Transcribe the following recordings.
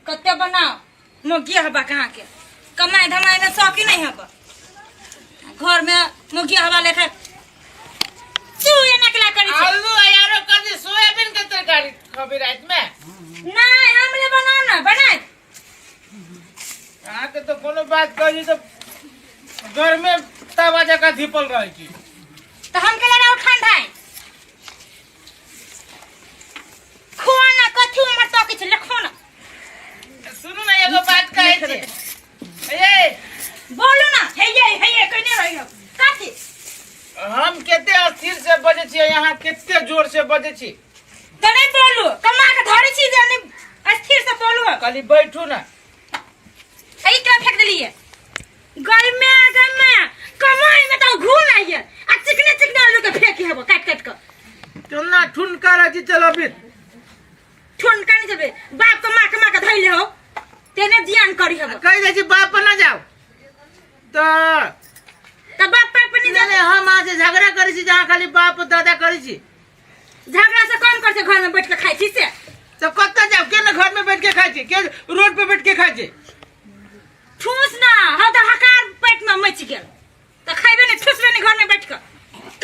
कते बनाओ मोगिया हबा कहाँ के कमाई धमाई में शौक ही नहीं हबा घर में मोगिया हबा लेखा तू एना केला करी छै आलू आ यारो कथी सोयाबीन के तरकारी खबी रात में नहीं हमले बना ना बनाए अहाँके तऽ कोनो बात कही तऽ घर में तवा जकाँ धीपल रहै छी तो हम केला ना ठंडा है खोना कथी उमर तो किछ लिखो ना सुनू ना एगो बात कहै छी ए बोलू ना हे ये हे ये कहने रही हो कथी हम कते अस्थिर से बजै छी यहाँ कते जोर से बजै छी तो नहीं बोलू कमा के धरे छी जे नहीं स्थिर से बोलू खाली बैठू ना एही केला फेंक देलिए गर्मे गर्मे कमाई में तो घूम आइए आ चिकने चिकने आलू के फेंक हेबो काट काट के केना ठुनका रहै छी चलबित ठुनका नहीं जेबे बाप के माँ के माँ के धैले हो तेने जियान करी हेबो कहि दै छी बाप पर ना जाओ तऽ त बाप पर नहीं नहीं जाबे नहीं हम अहाँ से झगड़ा करै छी जहाँ खाली बाप दादा करै छी झगड़ा से कम कर छै घर में बैठ के खाइ छी से तऽ कतऽ जाउ के ने घर में बैठ के खाइ छी के रोड पे बैठ के खाइ छी ठूस ना हम तऽ हकार पेट में मच गेल तऽ खैबे नहीं ठूसबे नहीं घर में बैठ के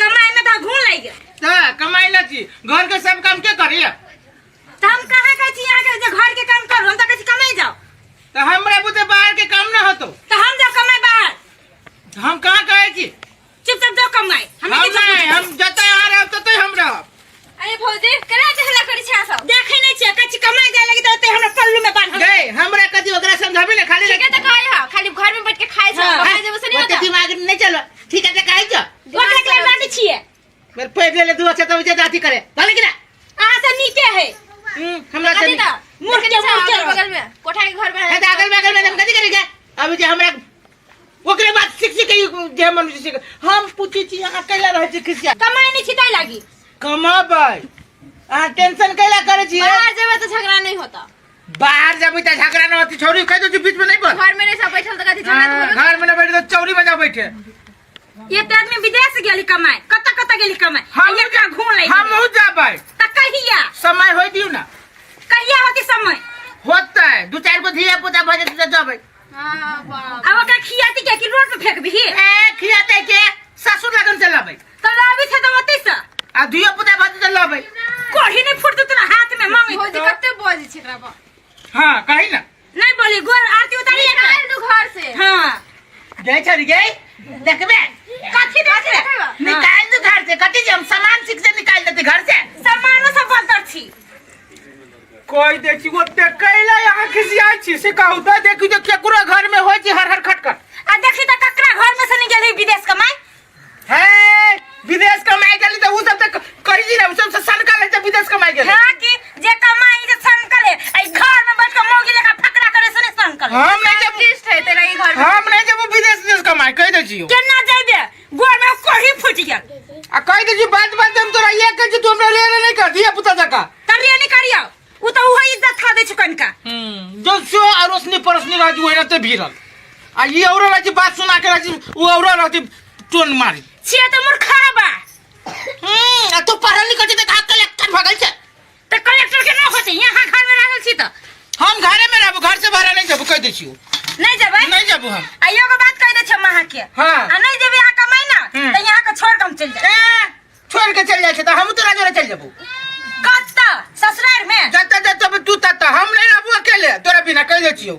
कमाई में तऽ घून लागि गेल तऽ कमाइ लै छी घर के सब काम के करिए तऽ हम कहाँ कहै छी अहाँके जे घर के काम करू हम तऽ कहै छी कमाइ जाउ तऽ हमरा बुते बाहर के काम ना होतो तऽ हम जाउ कमाइ बाहर हम कहाँ कहै छी चुपचाप जाओ कमाई हम नहीं हम जतऽ अहाँ रहब ततऽ हम रहब अरे भौजी केना एते हल्ला करै छै अहाँ सब देखै नहीं छियै कहै छी कमाई जाय लगी तऽ ओते हमरा पल्लू में बान्हल गए हमरा कथी ओकरा समझाबी ने खाली ठीके तऽ कहै हँ खाली घर में बैठ के खाइ छै हाँ। बाहर जेबै से नहीं ओते होता दिमाग नहीं चलो ठीक है तऽ कहै छौ ओकरा के बांधै छियै मेरे पैर ले ले दू अच्छा तो जे अथी करे भले कि ना अहाँ से नीके है हमरा से कथी तऽ मूर्ख के देखै मूर्ख छै अगल बगल में कोठा के घर में है तऽ अगल बगल में हम कथी करेंगे अभी जे हमरा ओकरे बात सीख सीख के ई जे मनुष्य सीख हम पूछै छी अहाँ कैला रहै छी खिसिया कमाई नहीं छी ताहि लागी कमाबै अहाँ टेंशन कैला करै छी बाहर जेबै तऽ झगड़ा नहीं होता बाहर जेबै तऽ झगड़ा न होती छौरी कहि दो बीच में नहीं बोल घर में नहीं सब बैठल तऽ कथी झगड़ा तऽ हाँ, होबे घर में न बैठे तो चौरी बजा बैठे ये तो आदमी विदेश गेली कमाए कत कत गेली कमाए हम- ये का घूम लै हम जाबै त कहिया समय होय दियौ ना कहिया होती समय होतै दू चारि गो धिया पुता भऽ जेतै तऽ जेबै हाँ बाप आ ओकरा खियाती के कि रोड पे फेंकबिही ए खियाते के ससुर लगन से लबै त लाबी छै त ओतै से आ धिया पुता भऽ जेतै लबै कोढ़ी नहीं फुटतौ तोरा हाथ में मांगे भौजी कते बजै छै एकरा पर हाँ कही ना नहीं बोली गोर आरती उतारी एकरा निकाल दू घर से हाँ गई छोरी गई देखबे कथी देखबे निकाल दू घर से कथी जे हम सामान सीख से निकाल देते घर से सामानो सब बदर छी कोई देखी ओते कैला यहाँ खिसियाई छी से कहू त देखी जे केकरो घर में होय छी हर हर खटखट आ देखी त ककरा घर में से नहीं गेली विदेश कमाई हे विदेश कमाई गेली त उ सब त कही जी ना उ सब से सनका ले त विदेश कमाई गेली हाँ कि जे कमाई जे संकल है आई घर में बैठ के मौगी लेखा फकरा करे से नहीं संकल हम नहीं जब आर्टिस्ट है तेरा ई घर में हम नहीं जब विदेश विदेश कमाई कह दे छी केना जाइबे गोर में कोढ़ी फूटि गेल आ कह दे छी बात बात हम तोरा ये कह छी तू हमरा रे रे नहीं कर दिया पुता जका तरिया नहीं करियो उ त उहे इज्जत खा दै छै कनिका जो सो अरोसनी परोसनी रहती वही रहते भीरल आ ये और रहती बात सुना के रहती वो और रहती टोन मारी छियै त मूर्खा बा आ तू पढ़ल लिखल छी त का कलेक्टर भगल छै त कलेक्टर के न होतै यहाँ घर में रहल छी त हम घरे में रहबो घर से बाहर नहीं जेबो कह दै छियो नहीं जेबै नहीं जेबो हम आ एगो बात कह दै छै हम अहाँके हाँ। आ नहीं जेबै अहाँ कमाइ ना हम्म। त यहाँ के छोड़ के हम चलि जायब ए छोड़ के चल जाइ छै त हम तोरा जोरे चल जेबो कतऽ ससुरार में जतऽ जतऽ तू ततऽ हम नहीं रहबो अकेले तोरा बिना कह दै छियो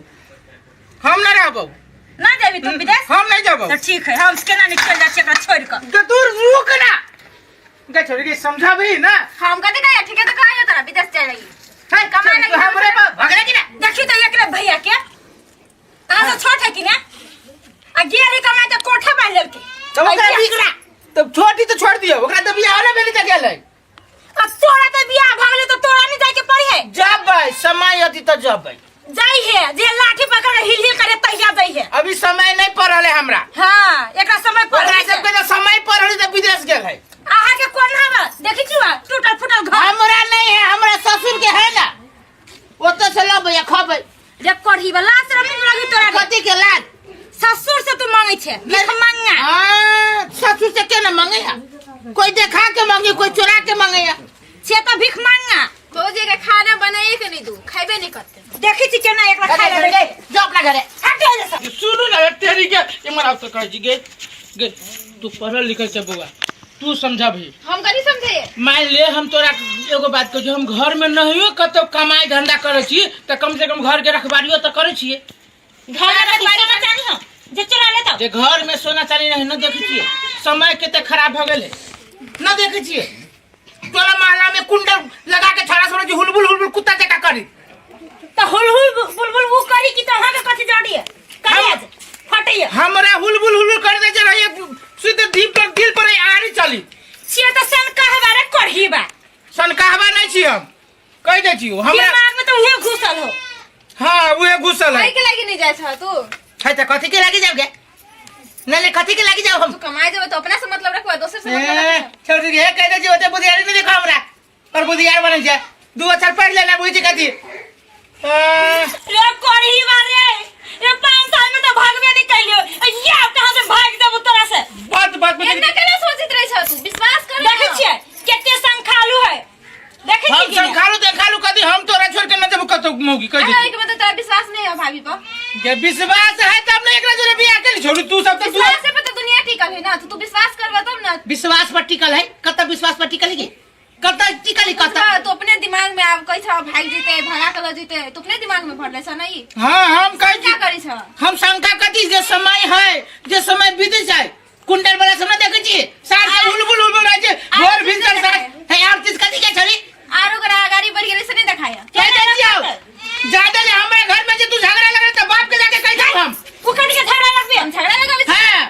हम नहीं रहबो ना जेबी तू विदेश हम नहीं जेबो तऽ ठीक है हम केना निकल जाइ छियै एकरा छोड़ि कऽ तो तू रुक ना गे छोड़ के समझाबी ना हम कथी कहिया ठीके तऽ कहै तोरा विदेश जाय लगी है कमाए लगी हमरे पर भगले की ना देखी तऽ एकरे भैया के अहाँ से छोट है कि ना आ गेली कमाइ तऽ कोठा बान्हि लेलकै तब ओकरा बिगड़ा तब छोटी तो छोड़ दियो ओकरा तो बियाह ना भेली त गेलै आ तोरा तऽ बियाह भऽ गेलै तऽ तोरा नहीं जायके पड़ी है जबै समय अति त जबै जाइ है जे लाठी पकड़ के हिल हिल करे तहिया जाइ है अभी समय नहीं पड़ल है हमरा हाँ एकरा समय पर ओकरा सबके तो समय पड़ल है त विदेश गेल है अहाँ के कोन हवा देखी छी टूटल फूटल घर हमरा नहीं है हमरा ससुर के है ना ओतऽ से लबै आ खबै रे कढ़ी वाला शरम नहीं लगी तोरा के कथी के लाज ससुर से तू मांगे छे भीख मांगा हाँ, ससुर से के ना मांगे है कोई देखा के मांगे कोई चुरा के मांगे है छे तो भीख मांगा भौजी के खाना बनाइए के नहीं दू खाइबे नहीं करते देखी छी केना एकरा घरे। हट जा से। सुनू ना तेरी के इमर आप से कहै छी गे गे, तू पढ़ल लिखल छै बौआ, तू समझबही। हम कनी समझे? मान ले हम तोरा एगो बात कहै छी, हम घर में नहियो कतौ कमाई धंधा करै छी तऽ कम से कम घर के रखबारियो तऽ करै छियै। घर में रखबारी सोना चानी हो जे चुरा लेतो। जे घर में सोना चानी रहे न देखै छियै, समय कते खराब भऽ गेलै, न देखै छियै टोला मोहल्ला में कुंडल लगा के छड़ा सब जे हुलबुल हुलबुल कुत्ता जकाँ करी। तो हुलहुल बुलबुल वो करी कि तो अहाँ के कथी जड़ी है करी आज फटैया। हमरा हुलबुल हुलबुल कर दे जे रहिए सीधे दिल पर, दिल पर आरी चली। छियै तऽ सन कहबा रे करही बा। सनकाहबा नहीं छी, हम कह दे छी हमरा दिमाग में तो उहे घुसल हो। हां उहे घुसल है। कहीं के लागी नहीं जाय छ तू? है त कथी के लागी जाओगे? नहीं नहीं कथी के लागी जाओ हम? तू कमाए जेबे तो अपना से मतलब रखबा, दोसर से मतलब ए, रखबा? छोड़ दे, कह दे छी ओते बुधियारी नहीं देखो हमरा और बुधियार बनै छै, दू अक्षर पढ़ लेना बुझि कथी। रे करही बा रे, ये 5 साल में तो भागबे नहीं कैलियो, या कहां से भाग देबो तोरा से? बात बात में एना केना सोचित रहे छ तू? विश्वास कर। देखै छियै कते संखालू है, देखै हम छियै कि नहि? संखालू देखालू कदी, हम तोरा छोड़ के न जेबो कतौ मौगी कह अरे दे। के मतलब तोरा विश्वास नहीं है भाभी पर? जे विश्वास है तब ने एकरा जोरे बियाह के छोड़ू, तू सब तो विश्वास है पर तो दुनिया टिकल है ना, तो तू विश्वास करबा तब ना। विश्वास पर टिकल है? कत विश्वास पर टिकल है की कत टिकल है कत? तो अपने दिमाग में आब कहै छ भाग जेते, भगा के ल जेते, तो अपने दिमाग में भरले छ नहीं? हां हम कहै क्या छी करै छ? हम शंका कथी जे समय है, जे समय बीत जाए कुंडल वाला समय देखै छी सार के हुलबुल हुलबुल रहै छै भोर भिनसर सार है यार चीज कथी के छड़ी आरो ओकरा अगाड़ी बढ़ गेलै से नहीं देखाया। कह दे छियौ ज्यादा जे हमरा घर में जे तू झगड़ा लगले त बाप के जाके कह दे हम। उखड़ के झगड़ा लगबे? हम झगड़ा लगाबै छी? हां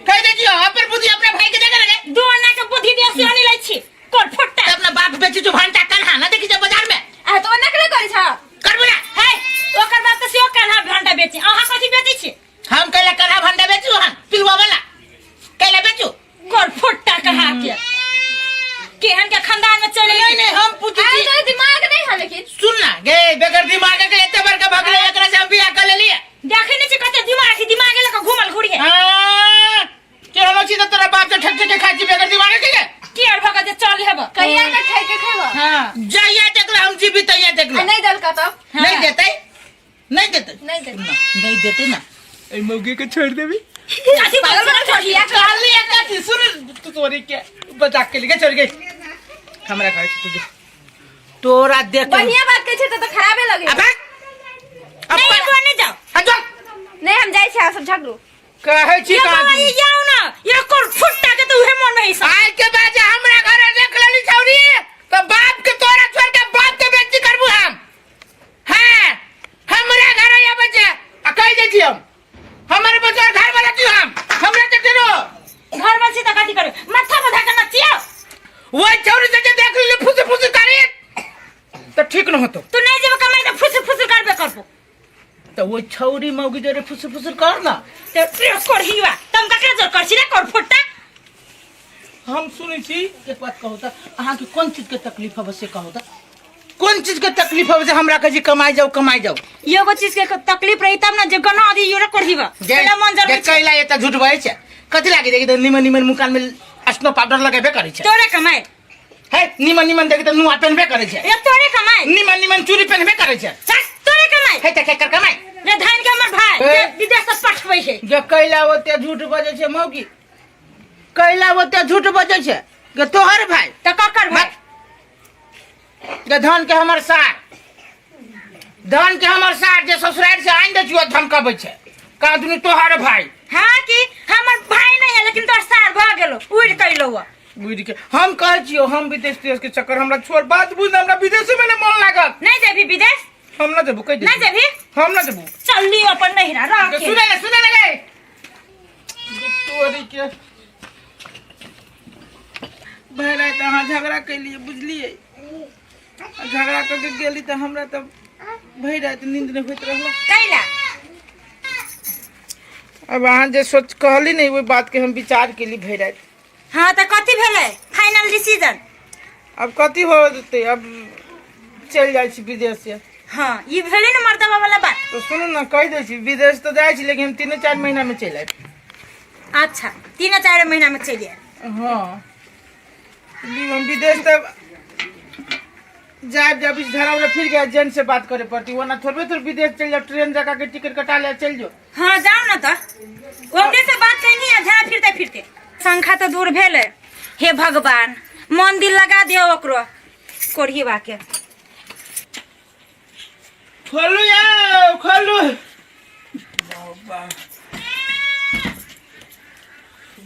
कह दे छियौ अपन बुद्धि अपने भाई के जाके लगे। दू अन्ना के बुद्धि दे से नहीं लै छी कोर फुट्टा। त अपना बाप बेची जो भांटा कन्हा ना देखी जे बाजार में। आ तो ओना केना करै छ? करबो ना। है ओकर बाप त सेहो कन्हा भांटा बेची, अहाँ कथी बेचै छी? हम कैला कन्हा भांटा बेचू, हम पिलुआ वाला कैला बेचू? कोर फुट्टा कहा के केहन के खानदान में चले। नहीं नहीं हम पूछै अरे छी। तोरा दिमाग नहीं है लेकिन। सुन ना गे बेगर दिमाग के एते बड़का भगले एकरा से हम बियाह कर लेलिए। देखै नहीं छी कते दिमाग है, दिमाग लऽ कऽ घुमल घुरिए। हां केहनो छी त तोरा बाप से ठक ठक के खाइ छी बेगर दिमाग के। के आर भगत जे चल हेब। कहिया तक खाइ के खेब? हां जइया देखला हम जीबी तइया देखला। आ नहीं देलका तब? हाँ। नहीं देतै, नहीं देतै, नहीं देतै। ना, नहीं देतै ना ए मौगी के छोड़ देबी। कथी पागल बोल बनल छोड़िया। कहली कथी सुन तू तोरी के बचा के लिए छोड़ गई हमरा कहै छी तू तोरा देख के- बढ़िया बात कहै छै त खराबे लगे। अबे नहीं अपन को नहीं जाओ। हटो। नहीं हम जाइ छी, अहाँ सब झगड़ू। कहै छी ये कहाँ बाबा ये जाओ ना ये कोर फुट्टा के तो उहे मन में है। आइ के बाद जे हमरा घरे देख लेली छौरी तो बाप के तोरा छोड़ के बाप के बेइज्जती करबू हम। हाँ हमरा घरे आबै छै आ कहि दै छी हम हमर बच्चा घर वाला छी हम हमरा के तेरो घर में छी त कथी करे माथा बधा के नचियो। वही छौरी से जे देख लेली फुस फुस करी तो ठीक न होतो। तू नहीं जेब कमाई त फुस फुस करबे करबो। तो वो छौरी मौगी जोरे फुस फुस कर ना ते प्रेस करहीवा तम ककरा जोर करছি रे कर फुट्टा। हम सुनै छी एक बात कहू त अहाँके कोन चीज के तकलीफ हब से कहू त कोन चीज के तकलीफ हब जे हमरा कहै छी कमाइ जाउ कमाइ जाउ? एगो चीज के तकलीफ रही तब ना जे गना दी यो करहीवा जे पहला मन जे जरबै छै। कैला एता झूठ बजै छै कथी लागी देखी त निमन निमन मुकान में स्नो पाउडर लगेबे करै छै। तोरे कमाई है निमन निमन देखी त नुआ पेनबे करै छै। ये तोरे कमाई निमन निमन चूड़ी पेनबे करै छै। चल, तोरे कमाई है त केकर कमाई रे धान के हमर भाई ए। जे विदेश से पठबै छै। जे कैला ओते झूठ बजै छै मौगी कैला ओते झूठ बजै छै गे तोहर भाई त ककर भाई? गे धन के हमर सार धन के हमर सार जे ससुराल से आनि दै छियो धमकबै छै कहा दुनू तोहर भाई। हाँ कि हमर भाई नहीं है लेकिन तोहर सार भ गेलो उड़ कैलो हुआ। बुझि के हम कहै छियो हम विदेश तिदेश के चक्कर हमरा छोड़ बात बुझ हमरा विदेश में नहीं मन लागत। नहीं जेबी विदेश? हम ना जेबू कहि दे। नहीं जेबी? हम ना जेबू। चल लियो अपन नहिरा रह के। सुने ले सुने ले गे तोरी के भरि राति अहाँ झगड़ा कैलियै बुझलियै, आ झगड़ा कऽ के गेली तऽ हमरा तऽ भरि राति नींद नहि होइत रहल। कैला? अब अहाँ जे सोच कहली ने ओहि बात के हम विचार केली भरि राति। हाँ तऽ कथी भेलै फाइनल डिसीजन? अब कथी हो जेतै, अब चलि जाइ छी विदेश से। हाँ ई भेलै ने मर्दबा वाला बात। तो सुनू ना कहि दै छी विदेश तऽ जाइ छी लेकिन हम 3-4 महीना में चलि आयब। अच्छा 3-4 महीना में चलि आयब। हाँ हम विदेश तऽ जाब जाब इस धरा उरा फिर गया एजेंट से बात करे पड़ती, वरना थोड़बे थोड़ विदेश चल जाओ, ट्रेन जका के टिकट कटा ले चल जो। हाँ जाओ ना तो ओकरे से बात कैनी आ झा फिरते फिरते शंखा तो दूर भेलै। हे भगवान, मन दिल लगा दियो ओकरो कोढ़ीबा के। खोलू या खोलू।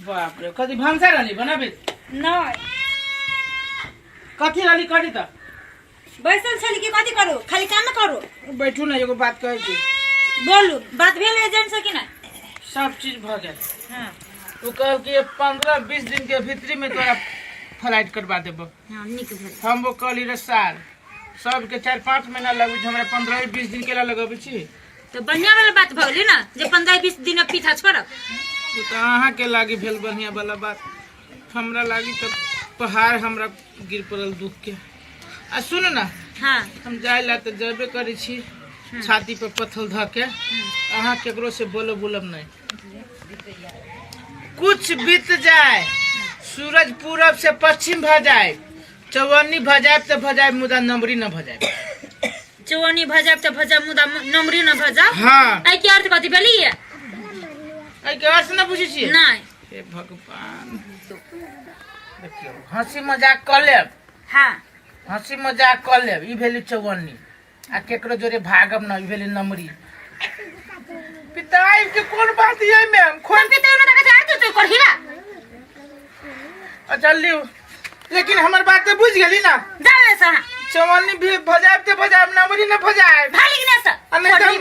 बाप रे, कथी भनसा रहली बनाबे? नहीं। कथी रहली करी त? बैसल छली कि कथी करू, खाली काम करू। बैठू ना, एगो बात कहै छी। बोलू, बात भेल एजेंट से कि नहीं? सब चीज भऽ गेल। हाँ। ओ कहल कि 15-20 दिन के भीतरी में तोरा फ्लाइट करवा देबो। हाँ, नीक भेल। हम वो कहली रे साल सबके 4-5 महीना लगै छै, हमरा 15-20 दिन केला लगबै छी? तो बढ़िया वाला बात भऽ गेलै ने जे 15-20 दिन में पीछा छोड़ब। ओ तऽ अहाँके लागी भेल बढ़िया वाला बात, हमरा लागी तऽ पहाड़ हमरा गिर पड़ल दुख के। आ सुन ना। हाँ। हम जाय ला तऽ जेबे करै छी छाती पर पत्थर धऽ के, अहाँ केकरो से बोलब बोलब नहीं। कुछ बीत जाए, सूरज पूरब से पश्चिम भ जाए, चौवन्नी भजायब तऽ भजायब, मुदा नमरी न भजायब। चौवन्नी भजायब तऽ भजायब, मुदा नमरी न भजायब। हाँ। एहि के अर्थ कथी भेली? एहि के अर्थ न बुझै छियै? नहीं। हे भगवान, देखियौ हंसी मजाक कऽ लेब। हाँ। हंसी मजाक कऽ लेब, ई भेली चौवन्नी, आ केकरो जोरे भागब न, ई भेली नमरी। पिताई के कोन बात ये मैम खोल पिताई न देखा जाए तो करहिला। अच्छा लियो, लेकिन हमर बात तो बुझ गेली ना? जा रे सहा। चौवन्नी भी भजायब ते भजायब, नमरी न भजायब। भाली ने सा। आ नहीं तो